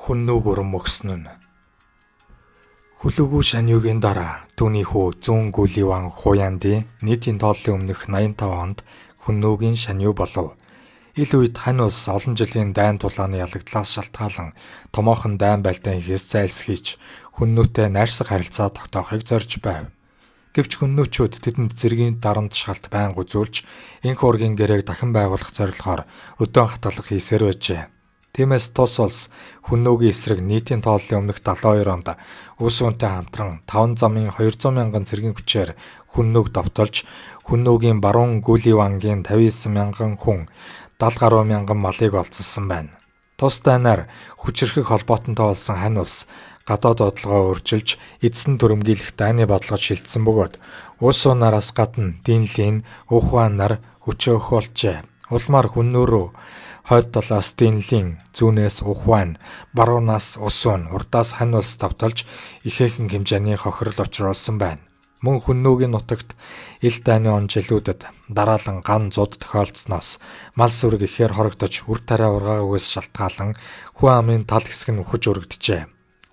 Хүннүг урам өгсөн нь. Хүлүгүү Шаньюгийн дараа түүний хүү Зүүн Гүливан Хуяндын нийтийн тооллын өмнөх 85 онд Хүннүгийн Шанью болов. Ил үед хань улс олон жилийн дайн тулааны ялагдлаас шалтгаалan томоохон дайн байлдаан хийхээс зайлсхийж Хүннүтэй найрсаг харилцаа тогтоохыг зорж байв. Гэвч хүннүүчүүд тэдэнд зэргийн дарамт шалт байнга үзүүлж энх ургийн гэрээг дахин байгуулах зорилгоор өдөөн хатгалах хийсээр байжээ. Тиймээс тус улс Хүннүгийн эсрэг нийтийн тооллын өмнөх 72 онд Үс үнтэй хамтран 5 замын 200 мянган цэргийн хүчээр Хүннүг довтолж Хүннүгийн баруун Гүливангийн 59 мянган хүн 70 гаруй мянган малыг олзолсон байна. Тус дайнаар хүчирхэг холбоотонтой болсон хань улс гадаад бодлогоо өөрчилж эзэн төрөмгийлэх дайны бодлогод шилжсэн бөгөөд Үс унараас гадна Динлийн Ухуан нар хүчөөх болжээ. Улмаар Хүннү рүү хойд талаас Динлийн, зүүнээс Ухуан, баруунаас Усун, урдаас хань улс довтолж ихээхэн хэмжээний хохирол учруулсан байна. Мөн Хүннүгийн нутагт ил дайны он жилүүдэд дараалан ган зуд тохиолдсоноос мал сүрэг ихээр хорогдож үр тариа ургаагүйгээс шалтгаалan хүн амын тал хэсэг нь үхэж өргөджээ.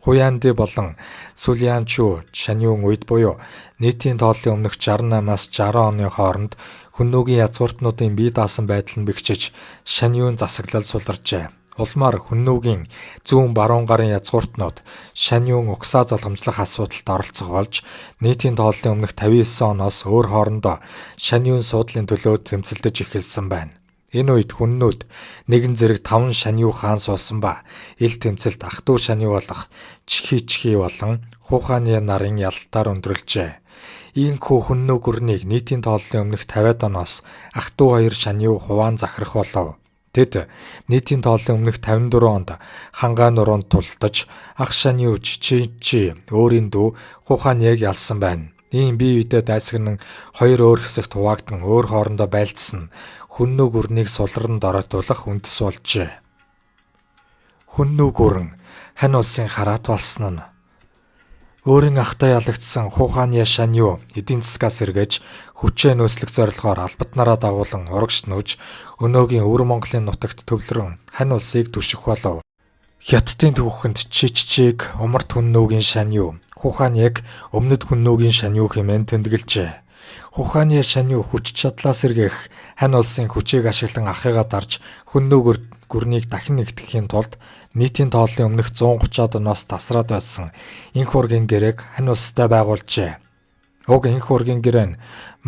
Хуянди болон Сүлянчу Шаньюн үед буюу нийтийн тооллын өмнөх 68-аас 60 оны хооронд Хүннүгийн язгууртнуудын бие даасан байдал нь бэхжиж Шаньюн засаглал суларчээ. Улмаар Хүннүгийн зүүн баруун гарын язгууртнууд Шаньюн угсаа залгамжлах асуудалд оролцох болж нийтийн тооллын өмнөх 59 оноос өөр хоорондоо Шаньюн суудлын төлөө тэмцэлдэж эхэлсэн байна. Энэ үед Хүннүүд нэгэн зэрэг 5 Шанью хаан суусан ба ил тэмцэлд ах トゥ Шанью болох Чихи болон Хуханы нарын ялалтаар өндөрлжээ. Ийхүү Хүннү гүрнийг нийтийн тооллын өмнөх 50-ад оноос ах トゥ хоёр Шанью хуваан захирах болов. Тэд нийтийн тооллын өмнөх 54 онд Хангай нуруунд тулалдаж ах Шанью Чичи өөрийн дүү Хуханьяг ялсан байна. Ийм бие биедээ дайсагнан хоёр өөр хэсэгт хуваагдан өөр хоорондоо байлдсан Хүннү гүрнийг сулран доройтуулах үндэс болжээ. Хүннү гүрэн хань улсын хараат болсон нь. Өөрийн ахтай ялагдсан Хуханья Шанью эдийн засгаас сэргээж хүчээ нөөцлөх зорилгоор албаднараа дагуулan урагш нүүж өнөөгийн Өвөр Монголын нутагт төвлөрөн хань улсыг түших болов. Хятадын түүхэнд Чиччиг Умарт Хүннүгийн Шанью, Хуханьяг Өмнөд Хүннүгийн Шанью хэмээн тэмдэглэжээ. Хуханья Шанью хүч чадлаа сэргээх хань улсын хүчийг ашиглан ахыгаа дарж Хүннү гүрнийг дахин нэгтгэхийн тулд нийтийн тооллын өмнөх 130-аад оноос тасраад байсан энх ургийн гэрээг хань улстай байгуулжээ. Уг энх ургийн гэрээ нь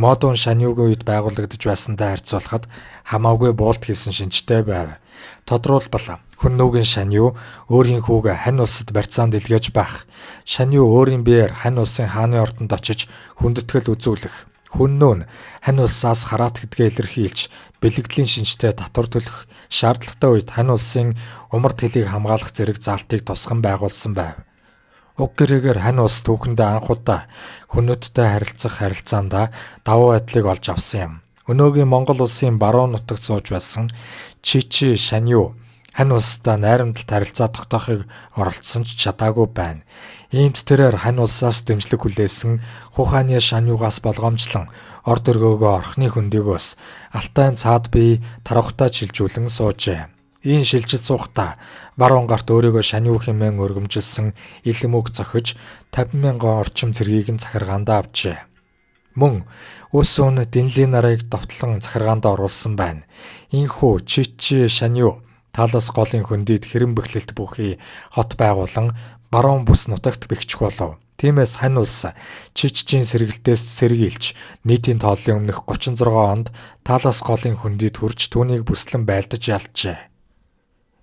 Модун Шаньюгийн үед байгуулагдаж байсантай харьцуулахад хамаагүй буулт хийсэн шинжтэй байв. Тодруулбал Хүннүгийн Шанью өөрийн хүүгээ хань улсад барьцаан дэлгээж байх. Шанью өөрийн биеэр хань улсын хааны ордонд очиж хүндэтгэл үзүүлэх. Хүннү нь хань улсаас хараат гэдгээ илэрхийлж бэлгэдлийн шинжтэй татвар төлөх шаардлагатай үед хань улсын умард хөлийг хамгаалах зэрэг заалтыг тусган байгуулсан байв. Уг гэрээгээр хань улс түүхэндээ анх удаа хүннүттэй харилцах харилцаандаа давуу байдлыг олж авсан юм. Өнөөгийн Монгол улсын баруун нутагт сууж байсан Чичи Шанью хань улстай найрамдалт харилцаа тогтоохыг оролдсон ч чадаагүй байна. Иймд тэрээр хань улсаас дэмжлэг хүлээсэн Хуханы Шаньюгаас болгоомжлон орд өргөөгөө орхны хөндийгөөс Алтайн цаад бие тарвахтай шилжүүлэн суужээ. Ийм шилжиж суухдаа баруун гарт өөрийгөө Шанью хэмээн өргөмжилсөн илэмүг зохиж 50 мянган орчим цэргийг нь захиргаандаа авчээ. Мөн Үс үн Динлийн нарыг довтлон захиргаандаа оруулсан байна. Ийхүү Чичи Шанью талаас голын хөндийд хэрэн бэхлэлт бүхий хот байгуулан баруун бүс нутагт бэхжих болов. Тиймээс хань улс Чичжийн сэргэлтээс сэргийлж нийтийн тооллын өмнөх 36 онд талаас голын хөндийд хүрч түүнийг бүслэн байлдаж ялжээ.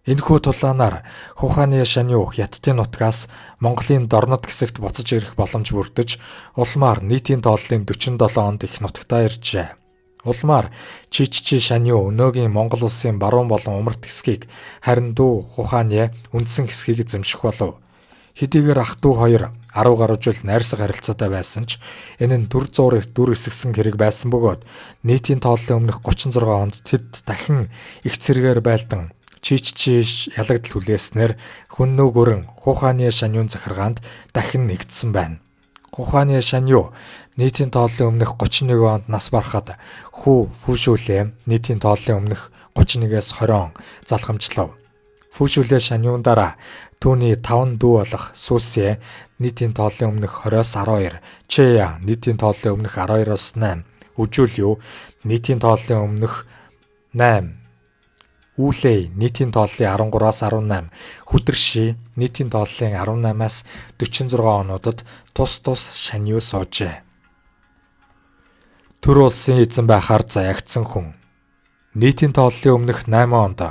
Энэхүү тулаанаар Хуханы Шанью Хятадын нутгаас Монголын Дорнод хэсэгт буцаж ирэх боломж бүрдэж улмаар нийтийн тооллын 47 онд их нутагтаа иржээ. Улмаар Чиччи Шанью өнөөгийн Монгол улсын баруун болон умарт хэсгийг харин дүү Хуханья үндсэн хэсгийг эзэмших болов. Хэдийгээр ах トゥ хоёр 10 гаруй жил найрсаг харилцаатай байсан ч энэ нь дүр зуур дүр эсгсэн хэрэг байсан бөгөөд нийтийн тооллын өмнөх 36 онд тэд дахин их цэргээр байлдан Чиччи ялагдал хүлээснээр Хүннү гүрэн Хуханы Шаньюн захиргаанд дахин нэгдсэн байна. Хуханы Шанью нийтийн тооллын өмнөх 31 онд нас барахад хүү Фүшүүлээ нийтийн тооллын өмнөх 31-ээс 20 он залхамжлав. Фүшүлэ Шаньюн дараа түүний 5 дүү болох Сүсэ нийтийн тооллын өмнөх 20-оос 12, Чея нийтийн тооллын өмнөх 12-оос 8, Үжүүлю нийтийн тооллын өмнөх 8, Үлэй нийтийн тооллын 13-аас 18, Хүдэрши нийтийн тооллын 18-аас 46 онуудад тус тус Шанью суужээ. Төр улсын эзэн байхаар заяагдсан хүн. Нийтийн тооллын өмнөх 8 онд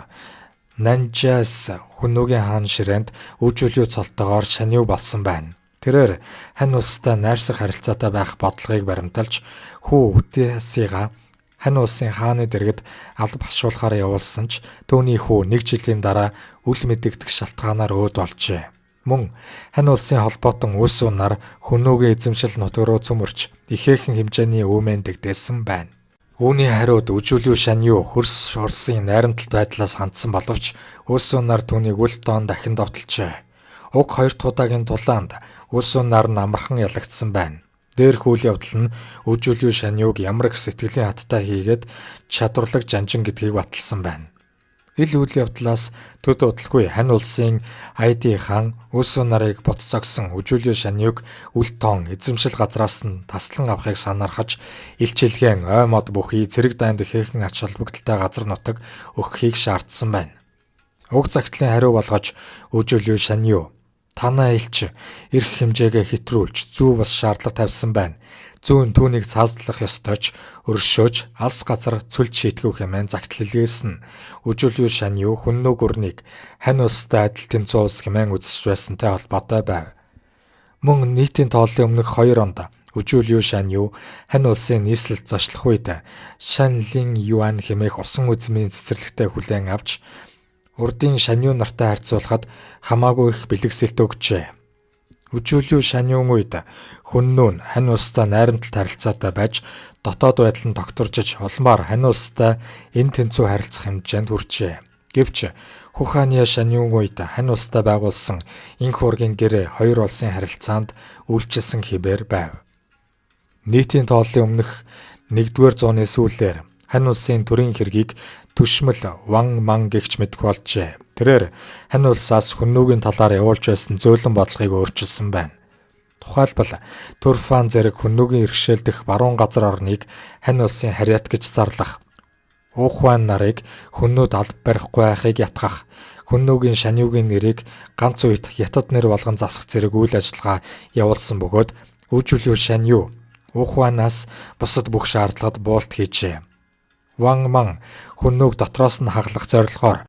Нанжаас Хүннүгийн хаан ширээнд Үжүүлю цолтойгоор Шанью болсон байна. Тэрээр хань улстай найрсаг харилцаатай байх бодлогыг баримталж хүү Үтиасыга хань улсын хааны дэргэд алба хашуулахаар явуулсан ч түүний хүү нэг жилийн дараа үл мэдэгдэх шалтгаанаар өөд болжээ. Мөн хань улсын холбоотон үс унаар Хүннүгийн эзэмшил нутаг руу цөмөрч ихээхэн хэмжээний өөмэн дэгдээсэн байна. Үүний хариуд Үжүүлю Шанью хөрс улсын найрамдалт байдлаас хандсан боловч үс унаар түүнийг үл тоон дахин довтолжээ. Уг хоёр дахь удаагийн тулаанд үс унаар нь амархан ялагдсан байна. Дээрх үйл явдал нь Үжүүлю Шаньюг ямар их сэтгэлийн хаттай хийгээд чадварлаг жанжин гэдгийг баталсан байна. Ил үйл явдлаас төд удалгүй хань улсын Айди хаан Үлсүн нарыг бот зогсон Үжүүлю Шаньюг үл тоон эзэмшил газраас нь таслан авахыг санаархаж илчилгээн ой мод бүхий цэрэг дайнд ихээхэн ач холбогдолтой газар нутаг өгөхийг шаардсан байна. Уг загтлын хариу болгож Үжүүлю Шанью танаа элч эрх хэмжээгээ хэтрүүлж зүү бас шаардлага тавьсан байна. Зүүн түүнийг цаазлах ёстой ч өршөөж алс газар цөлж шийтгүү хэмээн загтал илгээсэн. Үжүүлю Шанью Хүннү гүрнийг хань улстай адил тэнцүү улс хэмээн үзэж байсантай холбоотой байв. Мөн нийтийн тооллын өмнөх 2 онд Үжүүлю Шанью хань улсын нийслэлд зочлох үед Шанлин Юань хэмээх усан үзмийн цэцэрлэгтээ хүлээн авч урдын Шанью нартай харьцуулахад хамаагүй их бэлэгсэлт өгчээ. Үжүүлю Шаньюн үед Хүннү нь хань улстай найрамдалт харилцаатай байж дотоод байдал нь тогтворжиж улмаар хань улстай энэ тэнцүү харилцах хэмжээнд хүрчээ. Гэвч Хуханиа Шаньюн үед хань улстай байгуулсан инх ургийн гэрээ хоёр улсын харилцаанд үйлчилсэн хэвээр байв. Нийтийн тооллын өмнөх 1-р зууны сүүлээр хань улсын төрийн хэргийг Түшмэл Ван Ман гэгч мэдэх болжээ. Тэрээр хань улсаас Хүннүгийн талаар явуулж байсан зөөлөн бодлогыг өөрчилсөн байна. Тухайлбал Турфан зэрэг Хүннүгийн иргэшээл дэх баруун газар орныг хань улсын харьяат гэж зарлах, Ухуан нарыг Хүннүд алба барихгүй байхыг ятгах, Хүннүгийн Шаньюгийн нэрийг ганц үед хятад нэр болгон засах зэрэг үйл ажиллагаа явуулсан бөгөөд Үжүүлю Шанью Ухуанаас бусад бүх шаардлагад буулт хийжээ. Ван Ман Хүннүг дотроос нь хаглах зорилгоор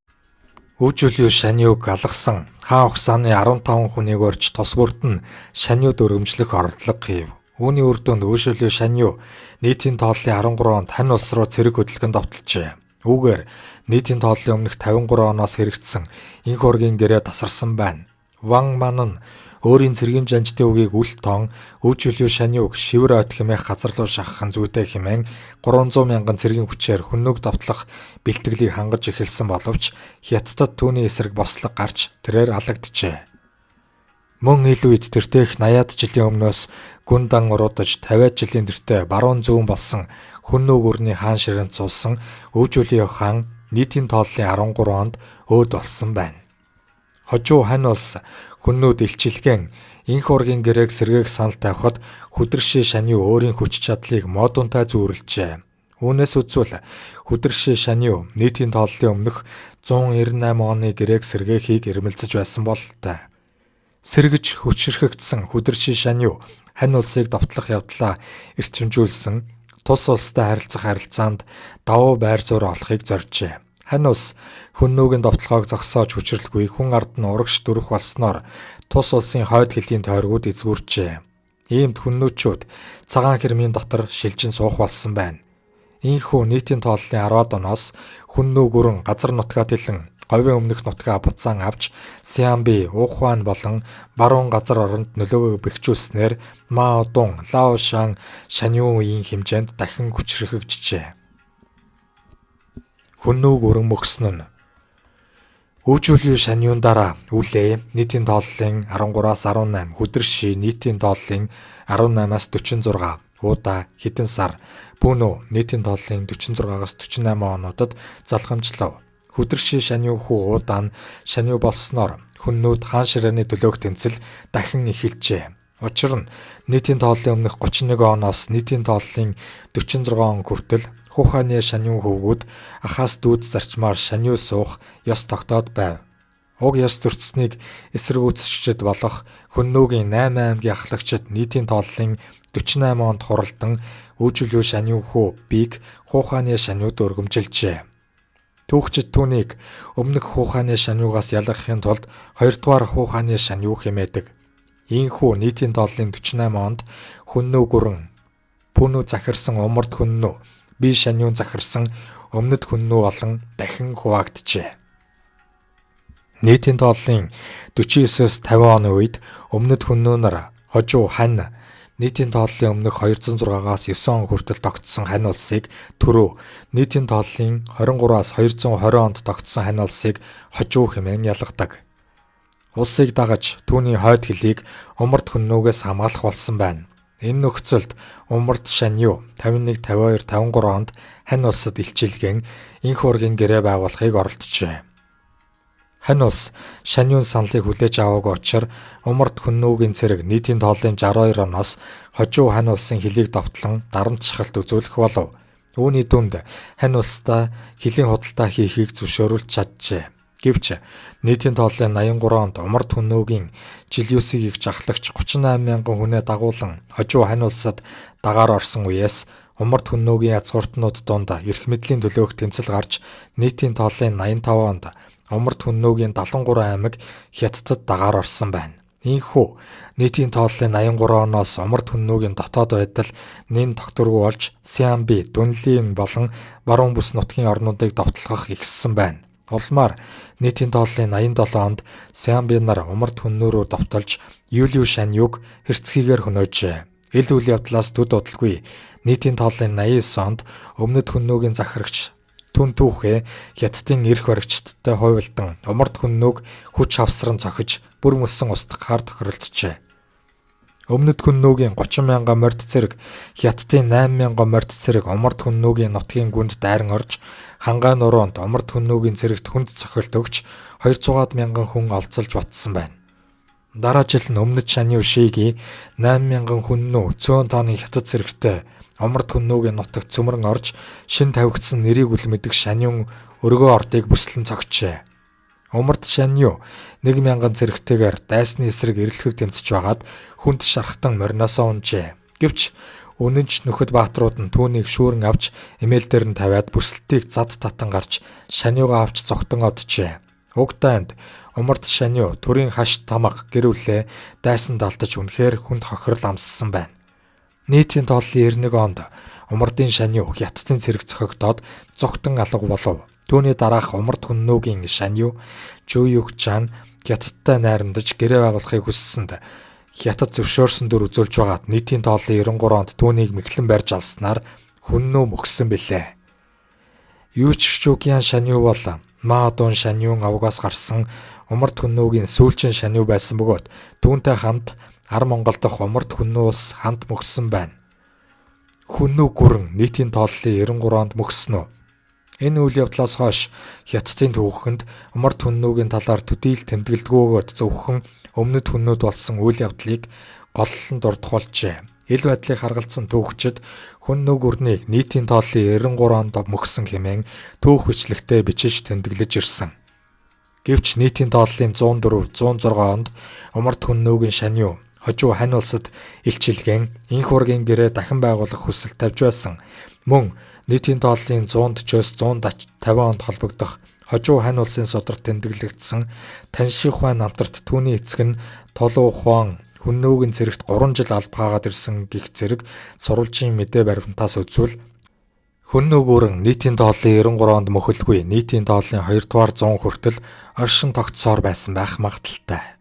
Үжүүлю Шаньюг алгасан хаан угсааны 15 хүнийг урьж тус бүрд нь Шаньюд өргөмжлөх оролдлого хийв. Үүний үр дүнд Үжүүлю Шанью нийтийн тооллын 13 онд хань улс руу цэрэг хөдөлгөөнд довтолжээ. Үүгээр нийтийн тооллын өмнөх 53 оноос хэрэгжсэн инх ургийн гэрээ тасарсан байна. Ван Ман нь өөрийн цэргийн жанжтын үгийг үл тоон Үжүүлю Шаньюг шивэр ойд хэмээх газар руу шахах нь зүйтэй хэмээн 300 мянган цэргийн хүчээр Хүннүг довтлох бэлтгэлийг хангаж эхэлсэн боловч Хятадд түүний эсрэг бослого гарч тэрээр алагджээ. Мөн ил үед тэртех 80-аад жилийн өмнөөс Гүндан уруудаж 50-аад жилийн тэртээ баруун зүүн болсон Хүннү гүрний хаан ширээнд суусан Үжүүлю хаан нийтийн тооллын 13 онд өөд болсон байна. Хожуу хань улс Хүннүд илчилгээн инх ургийн гэрээг сэргээх санал тавихад Хүдэрши Шанью өөрийн хүч чадлыг модунтай зүүрлжээ. Үүнээс үзвэл Хүдэрши Шанью нийтийн тооллын өмнөх 198 оны гэрээг сэргээхийг эрмэлзэж байсан бололтой. Сэргэж хүчирхэгдсэн Хүдэрши Шанью хань улсыг довтлох явдлаа эрчимжүүлсэн тус улстай харилцах харилцаанд давуу байр суурь олохыг зоржээ. Хань улс Хүннүгийн довтлогоог зогсоож хүчрэлгүй хүн ард нь урагш дүрх болсноор тус улсын хойд хөлийн тойргууд эзгүүрчээ. Иймд хүннүүчүүд цагаан хэрмийн дотор шилжин суух болсон байна. Ийхүү нийтийн тооллын 10-аад оноос Хүннү гүрэн газар нутгаа тэлэн говийн өмнөх нутгаа буцаан авч Сиамби, Ухуан болон баруун газар оронд нөлөөгөө бэхжүүлснээр Маодун, Лаошан, Шаньюн үеийн хэмжээнд дахин хүчрхэгджээ. Хүннү гүрэн мөксөн нь Үжүүлю Шаньюн дараа Үлээ нийтийн тооллын 13-аас 18, Хүдэрши нийтийн тооллын 18-аас 46, Уда хэдэн сар, Бүнү нийтийн тооллын 46-аас 48 онуудад залгамжлав. Хүдэрши Шанью хүү Удаан Шанью болсноор хүннүүд хаан ширээний төлөөх тэмцэл дахин эхэлжээ. Учир нь нийтийн тооллын өмнөх 31 оноос нийтийн тооллын 46 он хүртэл Хүү хааны Шаньюн хөвгүүд ахаас дүүд зарчмаар Шанью суух ёс тогтоод байв. Уг ёс зөрчсөнийг эсэргүүцэгчид болох Хүннүгийн 8 аймгийн ахлагчид нийтийн тооллын 48 онд хуралдан Өөжүлүү Шанью хүү Бийг Хүү хааны Шаньюд өргөмжилжээ. Түүхчид түүнийг өмнөх Хүү хааны Шаньюгаас ялгахын тулд хоёрдугаар Хүү хааны Шанью хэмээдэг. Ийхүү нийтийн тооллын 48 онд Хүннү гүрэн Пүнү захирсан Умард Хүннү, Би Шаньюн захирсан Өмнөд Хүннү болон дахин хуваагджээ. Нийтийн тооллын 49-өөс 50 оны үед Өмнөд Хүннү нар Хожуу Хань нийтийн тооллын өмнөх 206-аас 9 он хүртэл тогтсон Хань улсыг Түрүү, нийтийн тооллын 23-аас 220 онд тогтсон Хань улсыг Хожуу хэмээн ялгадаг. Улсыг дагаж түүний хойд хилийг Умард Хүннүгээс хамгаалах болсон байна. Энэ нөхцөлд Умард Шанью 51, 52, 53 онд Хань улсад илчилгэн энх ургийн гэрээ байгуулахыг оролдожээ. Хань улс Шаньюн саналыг хүлээж аваагүй учир Умард Хүннүгийн цэрэг нийтийн тооллын 62 оноос Хожуу Хань улсын хилийг довтлон дарамт шахалт үзүүлэх болов. Үүний дүнд Хань улстай хилийн худалдаа хийхийг зөвшөөрүүлж чаджээ. Гэвч нийтийн тооллын 83 онд Умард Хүннүгийн Жилюсыг эгч ахлагч 38 мянган хүнээ дагуулан Хожуу Хань улсад дагаар орсон үеэс Умард Хүннүгийн язгууртнууд дунд эрх мэдлийн төлөөх тэмцэл гарч нийтийн тооллын 85 онд Умард Хүннүгийн 73 аймаг Хятадд дагаар орсон байна. Ийхүү нийтийн тооллын 83 оноос Умард Хүннүгийн дотоод байдал нэн тогтворгүй болж Сиамби, Дүнлийн болон баруун бүс нутгийн орнуудыг довтлогох ихссэн байна. Улмаар нийтийн тооллын 87 онд Сиамби нар Умард Хүннү рүү довтолж Юлиу Шаньюг хэрцгийгээр хөнөөжээ. Ил үйл явдлаас төд удалгүй нийтийн тооллын 89 онд Өмнөд Хүннүгийн захирагч Түн түүхээ Хятадын эрх баригчдтай хувилдан Умард Хүннүг хүч хавсран цохиж бүр мөссөн устгахаар тохиролцжээ. Өмнөд Хүннүгийн 30 мянган морд цэрэг, Хятадын 8 мянган морд цэрэг Умард Хүннүгийн нутгийн гүнд дайран орж Хангай нуруунд Умард Хүннүгийн цэрэгт хүнд цохилт өгч 200 мянган хүн олзолж батсан байна. Дараа жил нь Өмнөд Шанью Шиги 8 мянган хүннүү цөөн тооны Хятад цэрэгтэй Умард Хүннүгийн нутагт цөмрөн орж шин тавигдсан нэрийг үл мэдэх Шаньюн өргөө ордыг бүслэн цогчжээ. Умард Шанью 1000 цэрэгтэйгээр дайсны эсрэг эрэлхэг тэмцэж байгаад хүнд шархтан мориноосоо унжээ. Гэвч үнэнч нөхөд баатрууд нь түүнийг шүүрэн авч эмээл дээр нь тавиад бүсэлтийг зад татан гарч Шаньюгаа авч зогтон оджээ. Уг дайнд Умард Шанью төрийн хаш тамга гэр бүлээ дайсан далдаж үнэхээр хүнд хохирол амссан байна. Нийтийн тооллын 91 онд Умардын Шанью Хятадын цэрэг цохигдоод зогтон алга болов. Түүний дараах Умард Хүннүгийн Шанью Жуюгчан Хятадтай найрамдаж гэрээ байгуулахыг хүссэнд Хятад зөвшөөрсөн дүр үзүүлж байгаад нийтийн тооллын 93 онд түүнийг мэхлэн барьж алснаар Хүннү мөхсөн билээ. Юучжугян Шанью бол Маадун Шаньюн овгоос гарсан Умард Хүннүгийн сүүлчийн Шанью байсан бөгөөд түүнтэй хамт Ар Монгол дахь Умард Хүннү улс хамт мөхсөн байна. Хүннү гүрэн нийтийн тооллын 93 онд мөхсөн үү? Энэ үйл явдлаас хойш Хятадын түүхэнд Умард Хүннүгийн талаар төдийл тэмдэглэдэггүйгээр зөвхөн Өмнөд Хүннүд болсон үйл явдлыг голлон дурдах болжээ. Ил байдлыг харгалзсан түүхчид Хүннү гүрнийг нийтийн тооллын 93 онд мөхсөн хэмээн түүх бичлэгтээ бичиж тэмдэглэж ирсэн. Гэвч нийтийн тооллын 104, 106 онд Умард Хүннүгийн Шанью Хожуу Хань улсад илчилгэн энх ургийн гэрээ дахин байгуулах хүсэл тавьж байсан. Мөн нийтийн тооллын 140-оос 150 онд холбогдох Хожуу Хань улсын сударт тэмдэглэгдсэн Танши Хуан намтарт түүний эцэг нь Толуу Хуан Хүннүгийн цэрэгт 3 жил алба хаагаад ирсэн гих зэрэг сурвалжийн мэдээ баримтаас үзвэл Хүннү гүрэн нийтийн тооллын 93 онд мөхөлгүй нийтийн тооллын 2 дугаар 100 хүртэл оршин тогтсоор байсан байх магадлалтай.